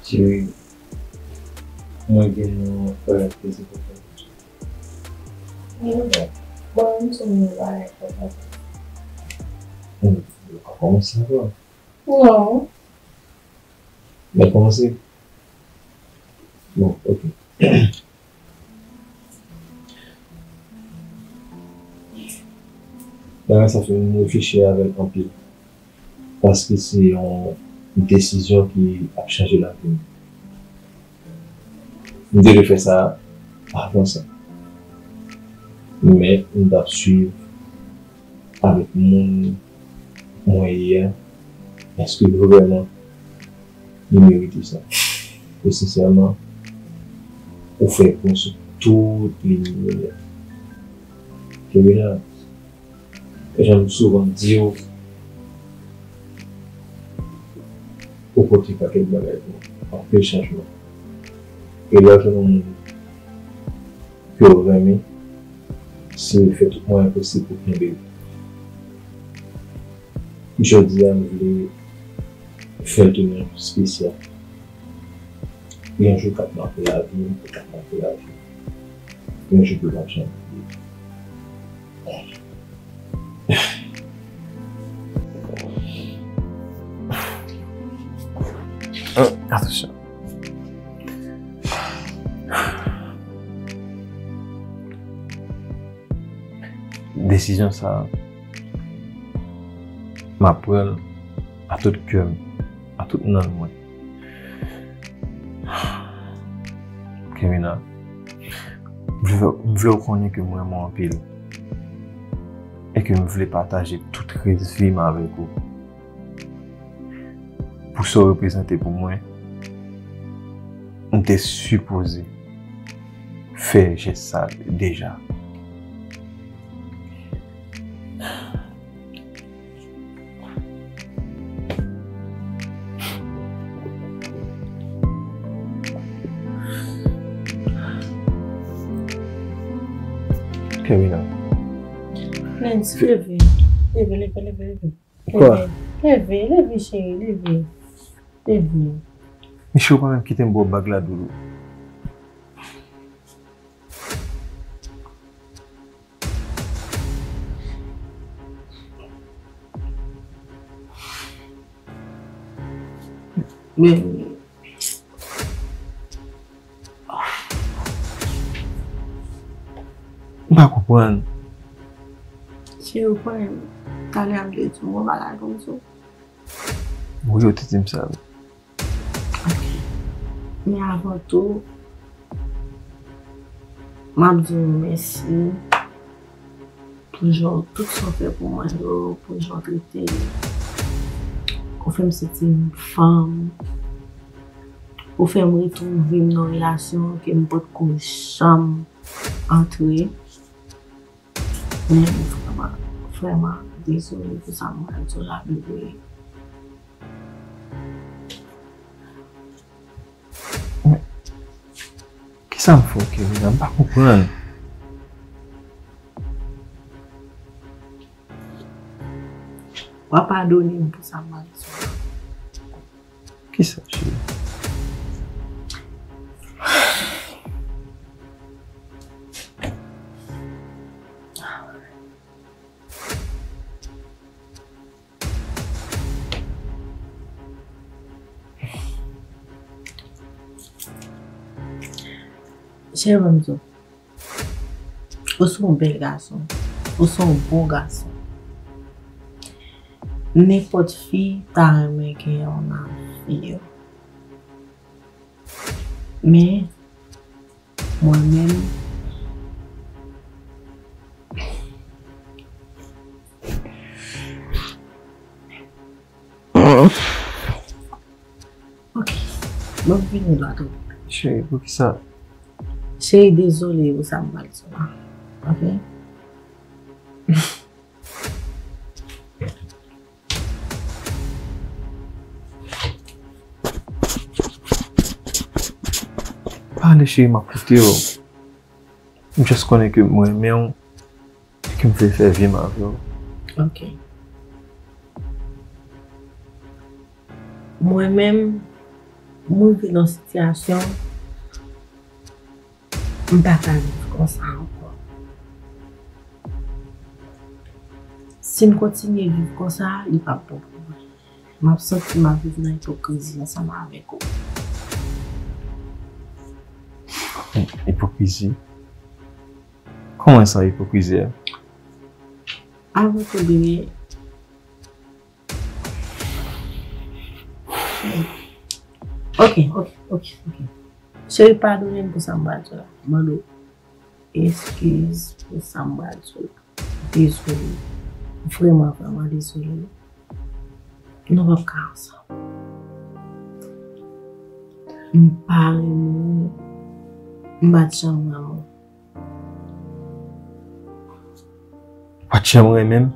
Cheri, mwen gen yon bagay ki enpòtan pou w. Bon, m sonje yon bagay enpòtan. Hmm, ou pa kòmanse ankò? Non. Mwen kòmanse? Bon, ok. Bagay sa fè m reflechi avè l anpil. Paske se yon desizyon ki ap chanje lavi m. M te dwe fè sa avan sa. Men m t ap swiv avèk moun mwen ye a, èske vrèman li merite sa? E sensèman, ou fè bon sou tout liy yo. Kemina, jan m souvan di w, ou pote pakèt bagay pou mwen, anpil chanjman. E lè w jwenn yon moun ke w renmen, se fè tout mwayen posib pou kenbe l. Jodi a, m vle fè l tounen yon jou espesyal. Yon jou k ap make lavi m, k ap make lavi m. Yon jou ke m p ap janm bliye. Atansyon. Desizyon sa a, m ap pran l a tout kè m, a tout nanm mwen. Kemina, m vle, m vle w konnen ke m renmen w anpil e ke m vle pataje tout rès vi m avèk ou. Pou sa w reprezante pou mwen, m te sipoze fè jès sa deja. Kemina. Nancy, leve. Leve, leve, leve, leve. Kwa? Leve, leve, leve, cheri, leve. Leve. Michou, ou pa menm kite m ba w bag la, doudou. Men, m pa konprann. Si ou konnen, talè a m te di w yon bagay konsa. Wi, ou te di m sa, wi. Ok. Men avan tou, m ap di w mèsi pou jan w, tout sa w fè pou mwen yo, pou jan w trete m. Ou fè m santi m fanm. Ou fè m retwouve m nan yon relasyon ke m potko janm antre. Men m vrèman, vrèman dezole pou sa m pral di w la, bebe. Men, kisa m fè w, Kemina? M pa konprann. W a padone m pou sa m pral di w la. Kisa, cheri? Cheri, ban m di w, ou se yon bèl gason. Ou se yon bon gason. Nenpòt fi ta renmen genyen w nan vi yo. Men, mwen menm, Ok. Mwen vini la tou. Cheri, poukisa? Cheri, dezole pou sa m pral di w la. Ok? Pale, cheri, m ap koute w. M just konnen ke m renmen w e ke m vle fè vi m avè w. Ok. Mwen menm, m rive nan sitiyasyon, m pa ka viv konsa ankò. Si m kontinye viv konsa, li p ap bon pou mwen. M ap santi m ap viv nan ipokrizi ansanm avèk ou. Ipokrizi? Kòman sa, ipokrizi a? Avan tou, bebe. Ok, ok, ok, ok. Cheri, padone m pou sa m pral di w la. Mande w eskiz pou sa m pral di w la. Dezole. Vrèman, vrèman dezole. Nou p ap ka ansanm. M pa renmen w. M pa t janm renmen w. Ou pa t janm renmen m?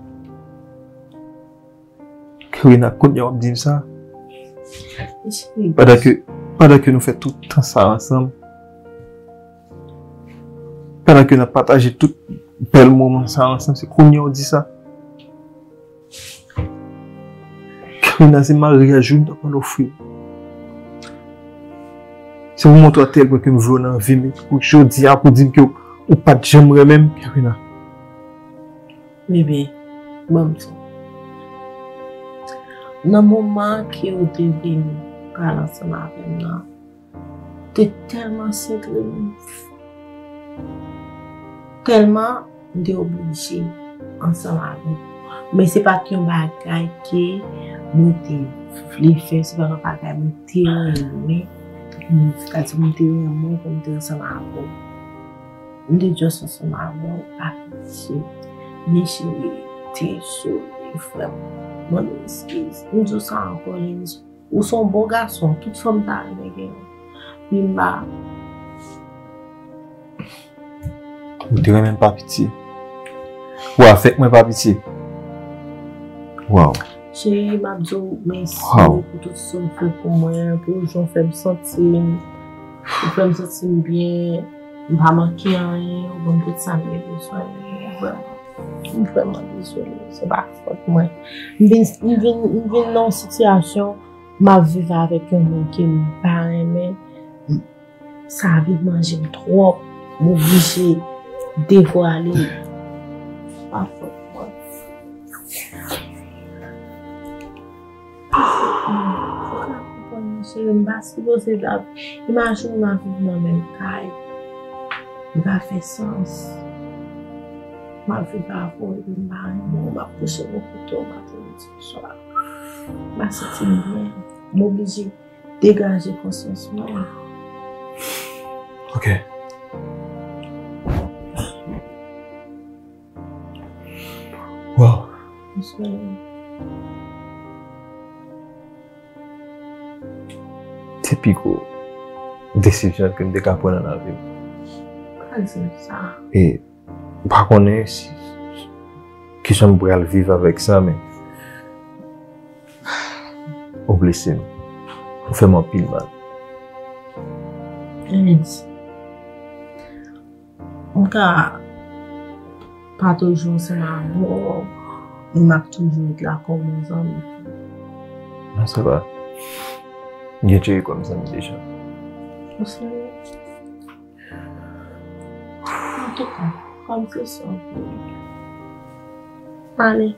Karina, kounye a w ap di m sa? Pandan ke, pandan ke nou fè tout tan sa ansanm, pandan ke n ap pataje tout bèl moman sa ansanm, se kounye a w di sa? Karina, se maryaj ou m t ap pral ofri w. Se pou montre w atèlpwen ke m vle w nan vi m, e pou jodi a, pou di m ke w, ou pa t janm renmen m, Karina. Bebe, ban m di w. Nan moman ke w te vin pral ansanm avè m nan, te tèlman sentre m, tèlman m te oblije ansanm avè w. Men se pa t yon bagay ke mwen te vle fè, se pa t yon bagay mwen te renmen. Mwen, sa di mwen te renmen pou m te ansanm avè w. M te just ansanm avè w, pa pitye. Men cheri, dezole, frè m. Mande eskiz. M di w sa ankò, Lenis. Ou se yon bon gason, tout fanm ta renmen genyen w. Men m pa. Ou te renmen m pa pitye. Ou avèk mwen pa pitye. Waw. Cheri, m ap di w mèsi pou tout sa w fè pou mwen, pou jan w fè m santi m. Ou fè m santi m byen. M pa manke anyen, ou ban m tout sa m te bezwen. Vrèman. M vrèman dezole. Se pa fòt mwen. M vin, m vin, m vin nan yon sitiyasyon m ap viv avèk yon moun ke m pa renmen, sa vin manje m twòp, m oblije devwale. Pa fòt mwen. Ou pa konprann, cheri, m pa sipoze t ap imajine m ap viv nan menm kay. Li pa fè sans. M ap viv avè w epi m pa renmen w, m ap kouche bò kote w maten, midi, swa. M pa santi m byen. M oblije degaje konsyans mwen. Ok. Wow. Se pi gwo desizyon ke m te ka pran nan lavi m. Pa di m sa. E M pa konnen si, kijan m pral viv avèk sa, men ou blese m. Ou fè m anpil mal. Lenis, m ka pa toujou ansanm avè w, men m ap toujou ret la kòm yon zanmi. Non, sa va. M gen Jerry kòm zanmi deja. Ou serye? Antouka, kòm se sa w vle. Ale.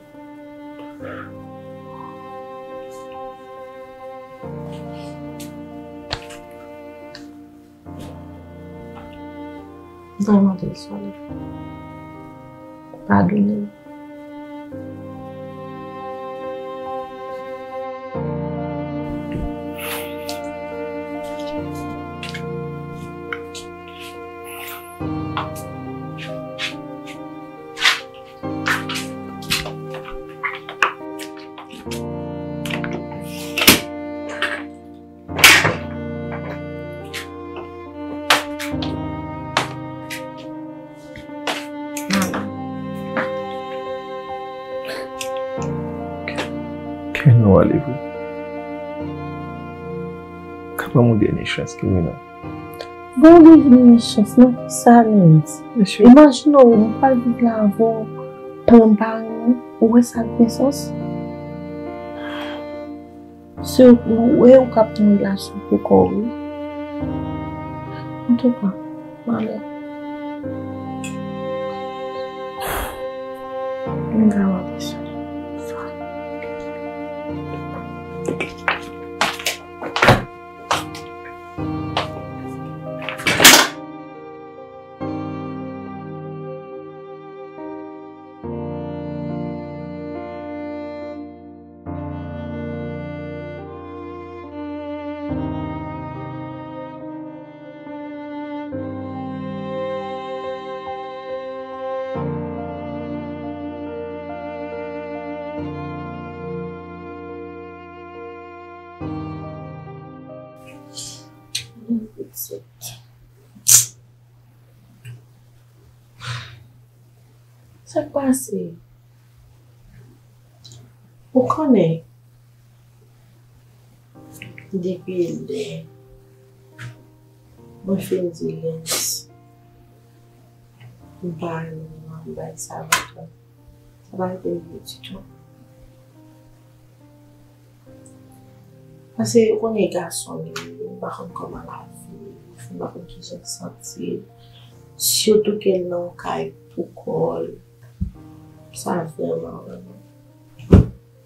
Vrèman dezole. Padone m. Kè nou ale vre. Ka ban m yon dènye chans, Kewena. Bon, dènye chans, nan ki sa, Lens? Mesye. Imajine w, mwen pral viv la avè w, plan pa renmen, ou wè sa k gen sans? Se ou, ou, ou k ap nan relasyon pou kò w, wi. Antouka, m ale. M ka wè sa. Sa k pase? Ou konnen, depi lè mwen fin di Lens, m pa renmen bay sa avèk ou. Sa pa rete m byen ditou. Paske ou konnen gason li ye, m pa konn kòman l ap viv, m pa konn kijan l santi l. Sitou ke l nan yon kay pou kò l. Sa vrèman, vrèman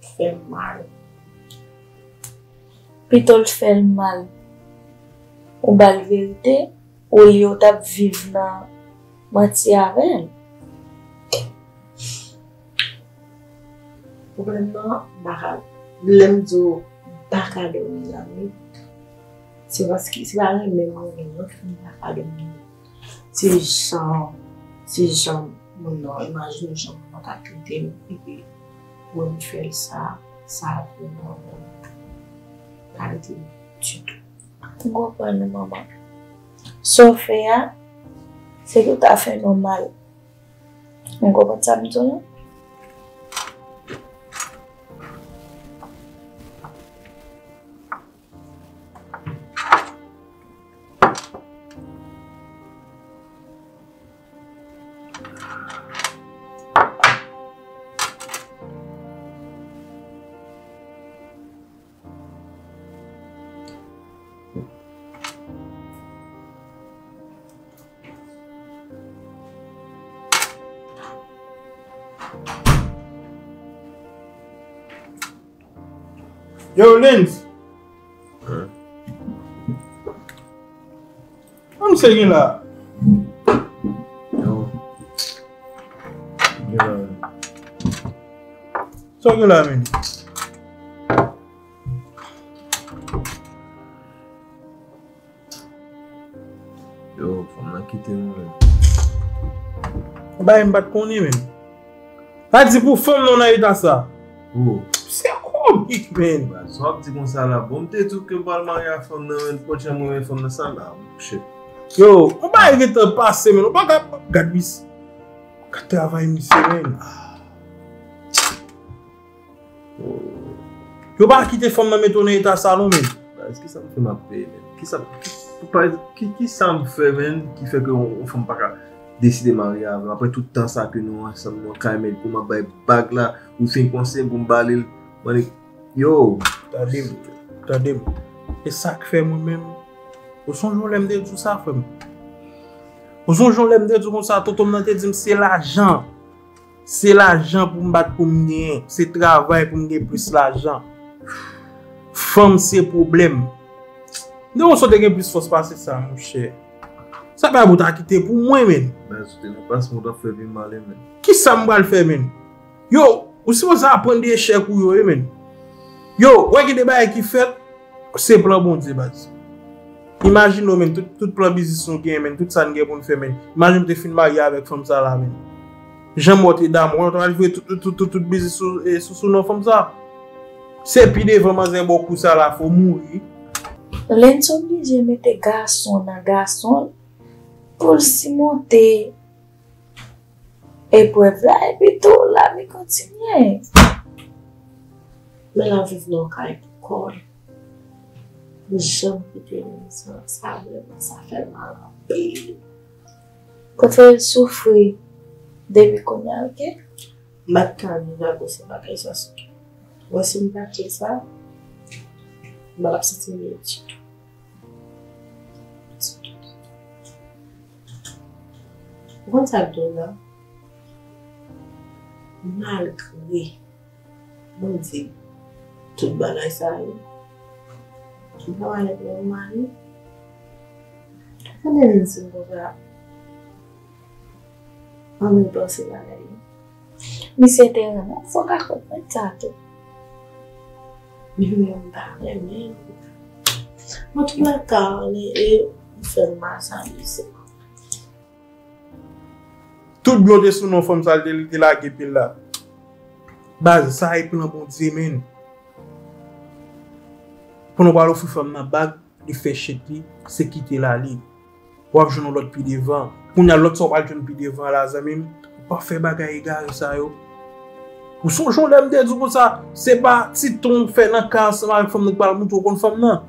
fè m mal. Pito l fè l mal, ou ba l verite, olye w t ap viv nan manti avè l. Pwoblèm nan, m pa ka, lè m di w m pa ka dòmi lannwit, se paske se pa renmen m renmen l non ki fè m pa ka dòmi. Se jan, se jan moun nan, imajine w jan moun nan ta trete m, epi pou m fè l sa, sa vrèman pa rete m ditou. M konprann ou, manman. Sa w fè a, se tout afè nòmal. Ou konprann sa m di w lan? Yo, Lens. An misye gen la. Yo. Gen la. Sa w gen la, men? Yo, fanm nan kite m, men. Bagay m pa t konnen, men. Pa di pou fanm nan w nan eta sa. Oh. Se komik, men. Sa w ap di konsa la. Bon, m te di w ke m pral marye a fanm nan, men m pa t janm renmen fanm nan sa la, monchè. Yo, yon bagay gentan pase, men. Ou pa ka gad misye. Ka travay misye, men. Yo pa kite fanm nan mete w nan eta sa non, men. Baz, kisa m fè m ap peye, men? Kisa, ki, pou pa, ki, kisa m fè, men, ki fè ke yon, yon fanm pa ka deside marye avè m? Apre tout tan sa ke nou ansanm, nou kay, men, pou m ap bay bag la, ou fin konse pou m ba li l. Mwen, yo. Tande m, tande m. E sa k fè mwen menm, ou sonje yon lè m te di w sa, frè m? Ou sonje yon lè m te di w konsa, tonton m nan te di m se lajan. Se lajan pou m bat pou m genyen. Se travay pou m gen plis lajan. Fanm se pwoblèm. Dewoso te gen plis fòs pase sa, monchè. Sa pa pou ta kite pou mwen, menn. Baz, ou te nan plas mwen, w t ap fè pi mal, wi, menn. Kisa m pral fè, menn? Yo, ou sipoze aprann de echèk ou yo, wi, menn. Yo, wè gen de bagay ki fèt, se plan Bondye, baz. Imajine w, menn, tout, tout plan biznis nou gen, menn, tout sa n gen pou n fè, menn. Imajine w te fin marye avèk fanm sa la, menn. Jan m wè w te damou, w t al voye tout, tout, tout, tout, tout biznis sou, e, sou, sou non fanm sa. Se pi devan manzè ba w kou sa la, fò w mouri. Lens oblije mete gason nan gason l pou l simonte eprèv la, epi tou, lavi kontinye. Men l ap viv nan yon kay pou kò l. Li janm kite l, sa, sa vrèman, sa fè l mal anpil. Prefere l soufri depi kounye a, oke? M pa t ka viv ak ou san bagay sa sou kè m. Mwen, si m pa t fè sa, m pa t ap santi m byen ditou. Ou konn sa k dwòl la? Malgre Bondye tout bagay sa yo, m pa pale pou yon mari. Konnen menm si m konprann ann panse bagay yo. Misye te renmen w, fò w ka konprann sa tou. Li menm pa renmen m. Antoulèka, li, e, li fè m mal sa li se. Tout byen w te sou non fanm sa, li te, li te lage pil la. Baz, sa e plan Bondye, menn. Pandan w pral ofri fanm nan bag, li fè chit li, se kite l ale. W ap jwenn yon lòt pi devan. Kounye a, lòt sa w pral jwenn pi devan la, zanmi m, ou pa fè bagay egare sa yo. Ou sonje yon lè m te di w konsa, se pa ti ton w fè nan kay ansanm avèk fanm nan ki pral montre w konn fanm nan.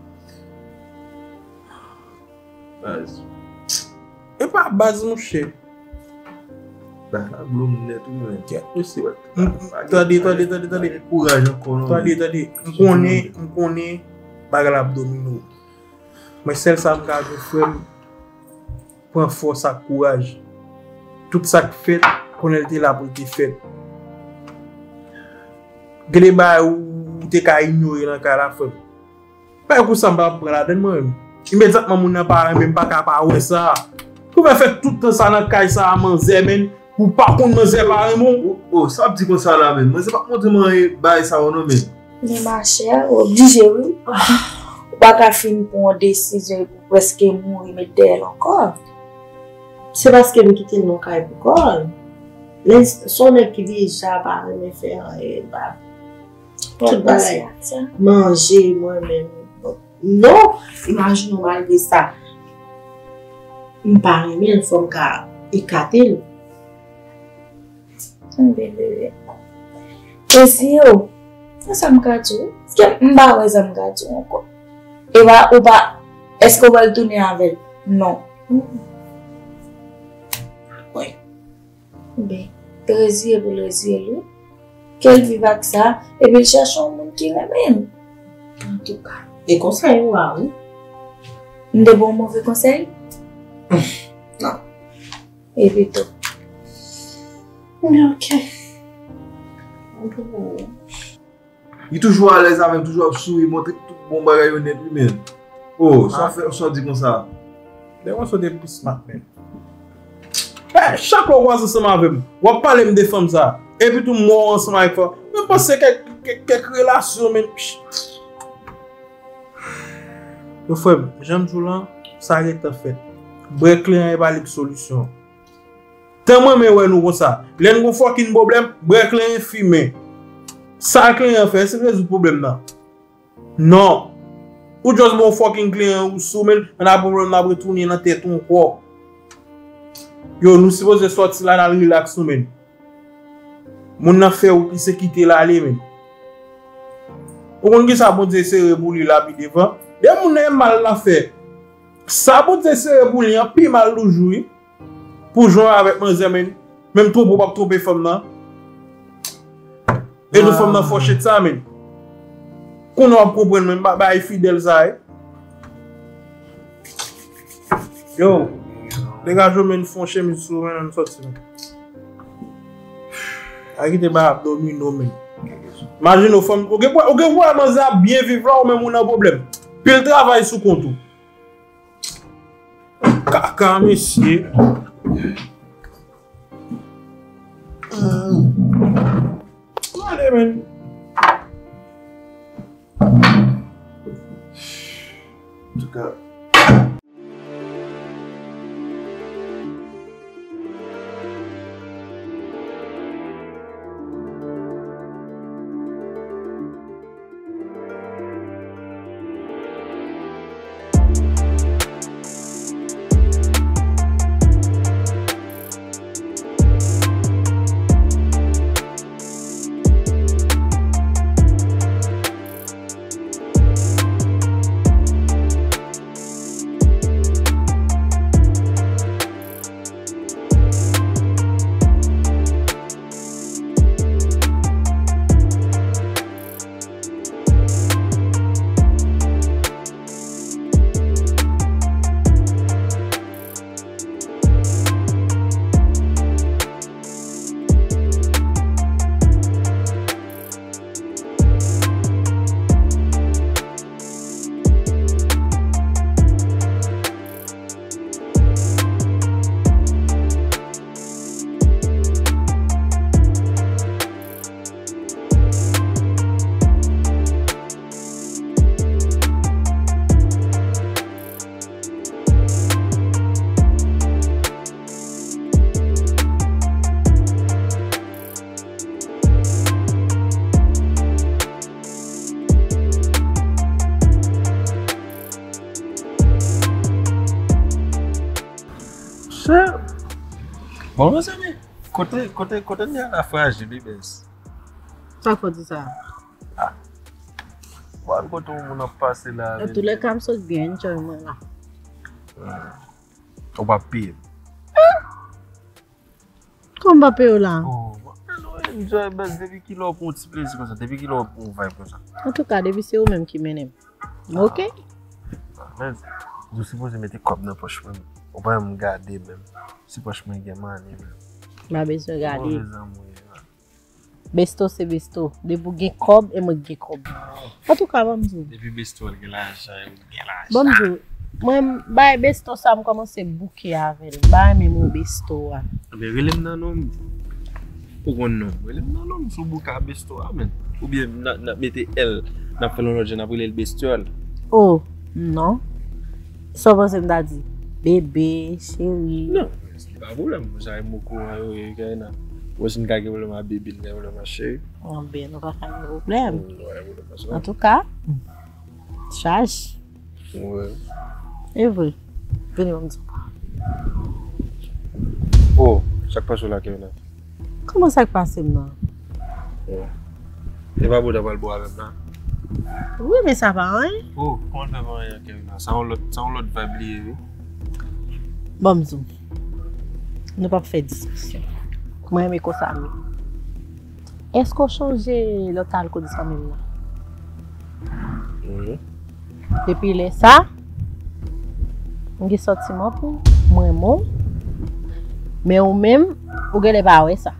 Baz. E pa baz, monchè. Baz la blo m nèt, wi, men. Kèt mesye, wè. Tande, tande, tande, tande. Kouraj ankò, non. Tande, tande. M konnen, m konnen bagay la ap domine w. Men sèl sa m ka di w, frè m, pran fòs ak kouraj. Tout sa k fèt, konnen l te la pou l te fèt. Gen de bagay ou, ou te ka inyore nan kay la, frè m. Bagay konsa m pa pran ladann mwen menm. Imedyatman moun nan pa renmen m, m pa ka pa wè sa. Pou fè fè tout tan sa nan kay sa a, manzè, menn, ou pa konn manzè pa renmen w. O, o, sa w ap di konsa la menm? Manzè p ap montre m anyen bagay sa yo non menn. Men machè, ou oblije wi. Ou pa ka fin pran yon desizyon epi w prèske mouri met dèyè l ankò. Se paske m kite l nan kay pou kò l. Men s on nèg ki deja pa renmen fè anyen, pa tout bagay. Manje mwen menm. Non, imajine w malgre sa. M pa renmen l, fò m ka ekate l. Anben bebe. Reziye w. Se sa m ka di w. Paske m pa wè sa m ka di w ankò. E pa, ou pa, èske w pral tounen avè l? Non. Wi. Anben, reziye pou l reziye l, wi. Ke l viv ak sa, epi l chèche yon moun ki renmen l. Antouka. E konsèy ou a, wi. M te ba w move konsèy? Non. Epi tou. Men oke. Li toujou alèz avè m, toujou ap souri, montre tout bon bagay yo nèt, wi, men. O, sa w fè, sa w di konsa? Lè konsa w te pi smart, men. Hey, chak lè w kwaze ansanm avè m, w ap pale m de fanm sa. Epi tou, m wè w ansanm avèk fanm. Men panse kèk, kèk, kèk relasyon, men. Yo, frè m, jan m di w lan, sa gentan fèt. Brè kleren e pa li k solisyon. Tan mwen renmen wè nou konsa. Lè n gon fòkin pwoblèm, brè kleren fimen. Sa kleren an fè, èske l rezoud pwoblèm nan? Non. Ou just ba w fòkin kleren ou sou men, ann apre pwoblèm nan ap retounen nan tèt ou ankò. Yo, nou sipoze sòti la, n al rilaks nou men. Moun nan fè wout li, se kite l ale men. Ou konn kisa Bondye sere pou li la pi devan? Lè moun nan gen mal l ap fè. Sa Bondye sere pou li an pi mal toujou wi. Pou jwenn avèk manzè men. Menm twonpe w p ap twonpe fanm nan. E nou fanm nan fò shit sa men. Kounye a w ap konprann men ba- bagay fidèl sa wi. Yo, degaje w men fè yon chemiz sou men ann sòti men. A kite bagay ap domine w men. Imajine w fanm, ou gen pwa, ou gen pwa manzè ap byen viv la, ou menm ou nan pwoblèm. Pil travay sou kont ou. Kaka, mesye. Ale, men. Antouka. Chè. Bon, mezanmi, kote, kote, kote n ye la, frajil, wi, bèz? Sa k fè w di sa? Ah. Bon, kote yon moun ap pase la, antouka, m sot byen enjoy mwen la. Ou pa peye m? Kòman m pa peye w la? Oh, m ap fè nou enjoy, bèz, depi kilè w pran yon ti plezi konsa, depi kilè w pran yon vibe konsa? Antouka, depi se ou menm ki mennen m. Ok? Ah, men, ou sipoze mete kòb nan pòch mwen. Ou pa janm gade menm. Si pòch mwen gen mani menm. M pa bezwen gade. Move zanmi w ye la. Besto se besto. Depi w gen kòb, e mwen gen kòb. Antouka, ban m di w. Depi besto a gen lajan, e ou gen lajan. Ban m di w, mwen, bay besto sa, m kòmanse bouke avè l. M pa renmen mo besto a. Ebyen, rele m nan non m. Ou konn non m. Rele m nan non m sou bouke a besto a, men. Oubyen, n a, n a mete L, n a fè l yon lòt jan, n a rele l bestyòl. Oh, non. Sa w panse m ta di? Bebe, cheri. Non, se pa pwoblèm. Sa e mo kouran yo ye, Kaina. Ou wè si n ka gen pwoblèm a bebe, n ka gen pwoblèm a cheri. Anben, nou pa ka gen pwoblèm. Antouka, chaj. Wi. E vre. Vini ban m di w. Oh, sa k pase w la, Kaina? Kòman sa k pase m nan? Oh. E pa bo ta pral bo avè m la? Wi, men sa pa anyen. Oh, kòman l fè pa anyen, Kaina? Sa yon lòt, sa yon lòt vibe li ye, wi. Ban m di w. Nou p ap fè diskisyon. Mwen renmen konsa m ye. Èske w chonje lè w t al kot zanmi m nan? Wi. Depi lè sa, m gen santiman pou w, m renmen w, men ou menm, ou genlè pa wè sa.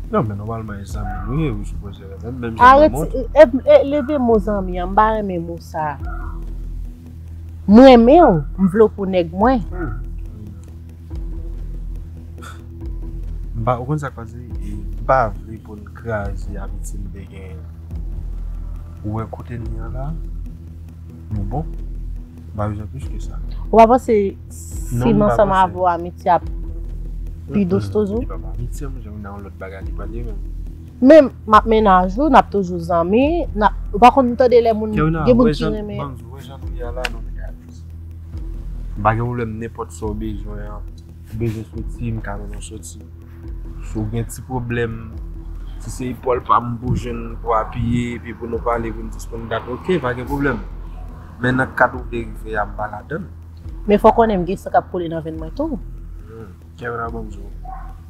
Non, men nòmalman, e zanmi nou ye, ou sipoze renmen m, menm jan m renmen w tou. Arete, e, e, e, leve mo zanmi an, m pa renmen mo sa a. M renmen w, m vle w pou nèg mwen. Hmm. M pa, ou konn sa k pase? E m pa vle pou n kraze amitye n te genyen. Ou wè kote n ye an la? Nou bon. M pa bezwen plis ke sa. Ou pa panse si m ansanm avè w, amitye ap pi dous toujou? Li pa amitye, monchè, nan yon lòt bagay li pral ye menm. Men m ap mennaj ou, n ap toujou zanmi, n ap, ou pa konn tande lè moun, gen moun ki renmen. Ou wè jan nou ye a la, non, men gade. M pa gen pwoblèm, nenpòt sa w bezwen an. Ou bezwen soti, m ka mennen w soti. Si w gen ti pwoblèm, si se epòl pa m pou jwenn pou apiye, epi pou nou pale, pou n disponn dat, oke, pa gen pwoblèm. Men nan kad ou vle rive a, m pa ladann. Men fò w konnen m gen san k ap koule nan venn mwen tou. Hmm, Kaina, ban m di w.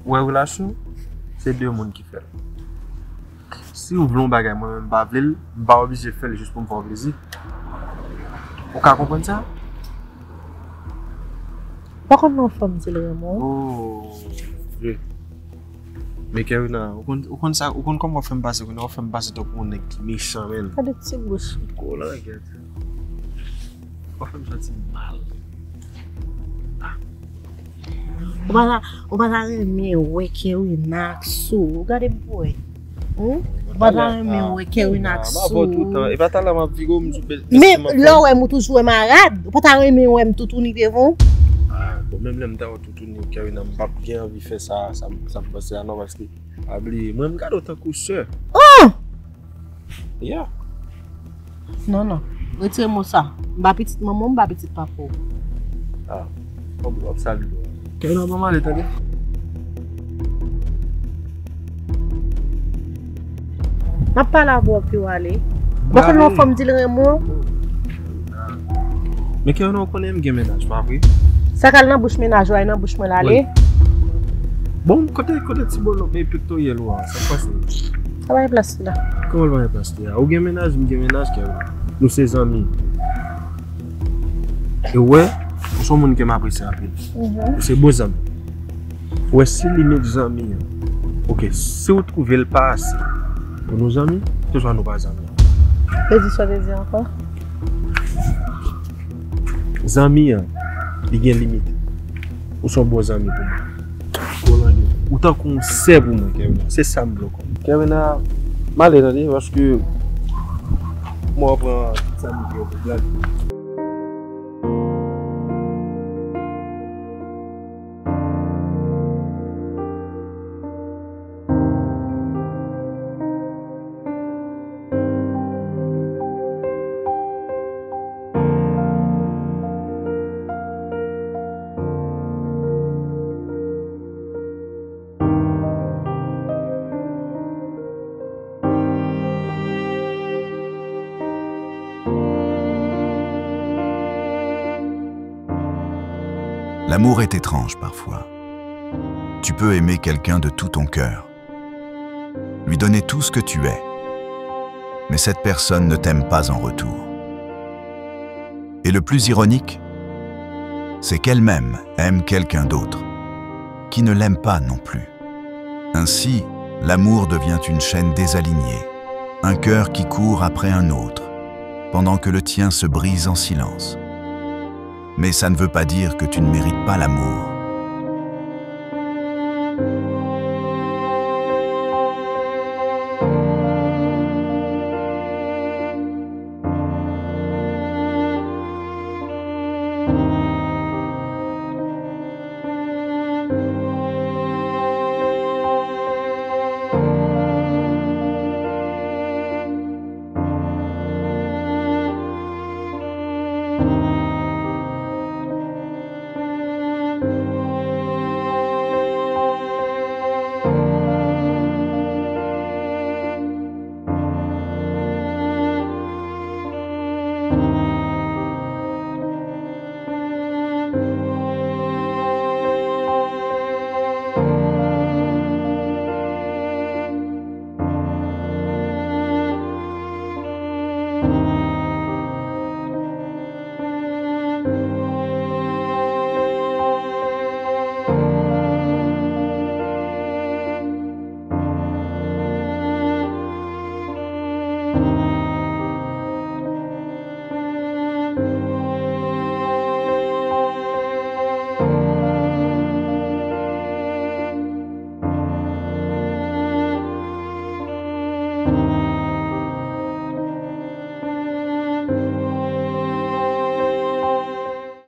Ou wè relasyon, se de moun ki fè l. Si w vle yon bagay, mwen menm m pa vle l, m pa oblije fè l jis pou m fè w plezi. Ou ka konprann sa? Pa konn nan fanm di l renmen w. Oh, vre. Men Kaina, ou konn, ou konn sa, ou konn kòman w fè m pase, Kaina, w fè m pase tankou yon nèg ki mechan, menn. Gade ti bouch. Kolangyèt. W ap fè m santi m mal. Ou pa ta, ou pa ta renmen wè Kerwina ak Sou. Gade m pou wè. Hmm? Ou pa ta renmen wè Kerwina ak Sou. M ap wè w tout tan. E pa talè m ap vire w, m sou bèl. Men lè w wè m, ou toujou wè m a rad. Ou pa ta renmen wè m toutouni devan w. Ah, bon, menm lè m ta wè w toutouni Kerwina, m p ap gen anvi fè sa, sa, sa m panse a non, paske, pa bliye, mwen, m gade w tankou sè. Oh! Yeah. Non, non. Retire mo sa. M pa pitit manman w, m pa pitit papa w. Ah. Fòk w ap salye. Kè nan manman ale, tande? M ap pale avè w pou w ale. Ou pa konn yon fanm di l renmen w? Men Kerwina, ou konnen m gen mennaj, pa vre? Sa k al nan bouch mennaj ou a, e nan bouch mwen l ale. Bon, kote, kote ti bonòm e pektoryèl ou a? Sa k pase? Sa pa gen plas li la. Kòman l pa gen plas li a? Ou gen mennaj, m gen mennaj, Kerwina. Nou se zanmi. E ou wè, ou se yon moun ke m apresye anpil. Ou se bon zanmi. Ou wè, si limit zanmi an, oke, si ou twouve l pa ase pou nou zanmi, se swa nou pa zanmi. Redi sa w te di ankò. Zanmi an, li gen limit. Ou se yon bon zanmi pou mwen. Ou tankou yon sè pou mwen, Kerwina. Se sa m vle w konn. Kerwina, m ale tande, paske mwen pran zanmi pou blague. L'amour est étrange parfois. Tu peux aimer quelqu'un de tout ton cœur, lui donner tout ce que tu es, mais cette personne ne t'aime pas en retour. Et le plus ironique, c'est qu'elle-même aime quelqu'un d'autre, qui ne l'aime pas non plus. Ainsi, l'amour devient une chaîne désalignée, un cœur qui court après un autre, pendant que le tien se brise en silence. Mais ça ne veut pas dire que tu ne mérites pas l'amour,